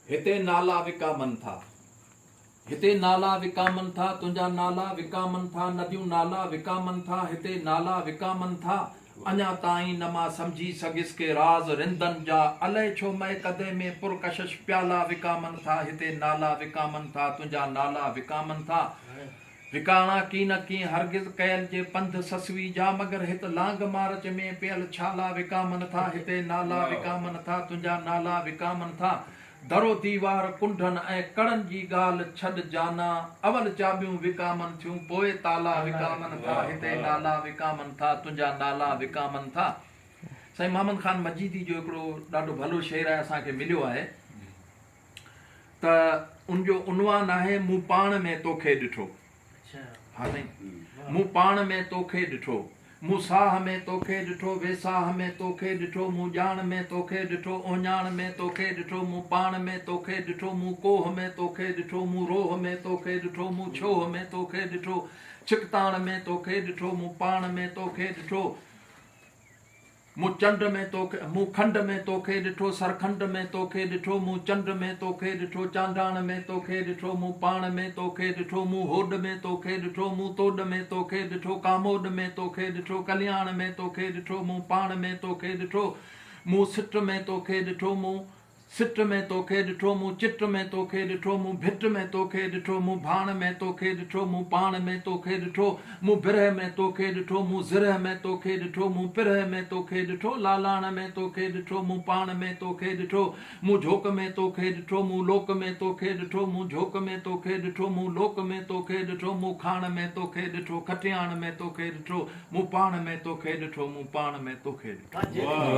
هتي نالا وڪامن ٿا. هتي نالا وڪامن ٿا، تنهنجا نالا وڪامن ٿا، نديون نالا وڪامن ٿا، هتي نالا وڪامن ٿا. اڃا تائين نه مان سمجهي سگهيس ڪي راز رندن جا، الائي ڇو مئڪدي ۾ پرڪشش پيالا وڪامن ٿا، هتي نالا وڪامن ٿا، تنهنجا نالا وڪامن ٿا. وڪاڻا ڪي نه ڪي هرگز ڪيل جي پنڌ سسوي جا، مگر هت لانگ مارچ ۾ پيل ڇالا وڪامن ٿا، هتي نالا وڪامن ٿا، تنهنجا نالا وڪامن ٿا. در و ديوار، ڪنڊن ۽ ڪڙن جي ڳالهه ڇڏ جانا، اول چاٻيون وڪامن ٿيون، پوء تالا وڪامن ٿا، هتي نالا وڪامن ٿا، تنهنجا نالا وڪامن ٿا. سائين محمد خان مجيدي جو هڪڙو ڏاڍو ڀلو شعر آهي اسان کي مليو آهي ته ان جو عنوان آهي مون پاڻ ۾ توکي ڏٺو. ها سائين مون پاڻ ۾ توکي ڏٺو، مون ساهه ۾ توکي ڏٺو، ويساهه ۾ توکي ڏٺو، مون ڄاڻ ۾ توکي ڏٺو، اهڃاڻ ۾ توکي ڏٺو، مون پاڻ ۾ توکي ڏٺو، مون ڪوهه ۾ توکي ڏٺو، مون روهه ۾ توکي ڏٺو، مون ڇوهه ۾ توکي ڏٺو، ڇڪتاڻ ۾ توکي ڏٺو، مون پاڻ ۾ توکي ڏٺو. مون چنڊ ۾ توکي، مون کنڊ ۾ توکي ڏٺو، سرکنڊ ۾ توکي ڏٺو، مون چنڊ ۾ توکي ڏٺو، چانڊاڻ ۾ توکي ڏٺو، مون پاڻ ۾ توکي ڏٺو، مون هوڏ ۾ توکي ڏٺو، مون توڏ ۾ توکي ڏٺو، ڪاموڏ ۾ توکي ڏٺو، ڪلياڻ ۾ توکي ڏٺو، مون پاڻ ۾ توکي ڏٺو، مون سٽ ۾ توکي ڏٺو، مون سٽ ۾ توکي ڏٺو مون چٽ ۾ توکي ڏٺو مون ڀٽ ۾ توکي ڏٺو مون ڀاڻ ۾ توکي ڏٺو مون پاڻ ۾ توکي ڏٺو مون برهه ۾ توکي ڏٺو مون زرهه ۾ توکي ڏٺو مون پرهه ۾ توکي ڏٺو لالاڻ ۾ توکي ڏٺو مون پاڻ ۾ توکي ڏٺو مون جهوڪ ۾ توکي ڏٺو مون لوڪ ۾ توکي ڏٺو مون جهوڪ ۾ توکي ڏٺو مون لوڪ ۾ توکي ڏٺو مون کاڻ ۾ توکي ڏٺو کٽياڻ ۾ توکي ڏٺو مون پاڻ ۾ توکي ڏٺو مون پاڻ ۾ توکي ڏٺو.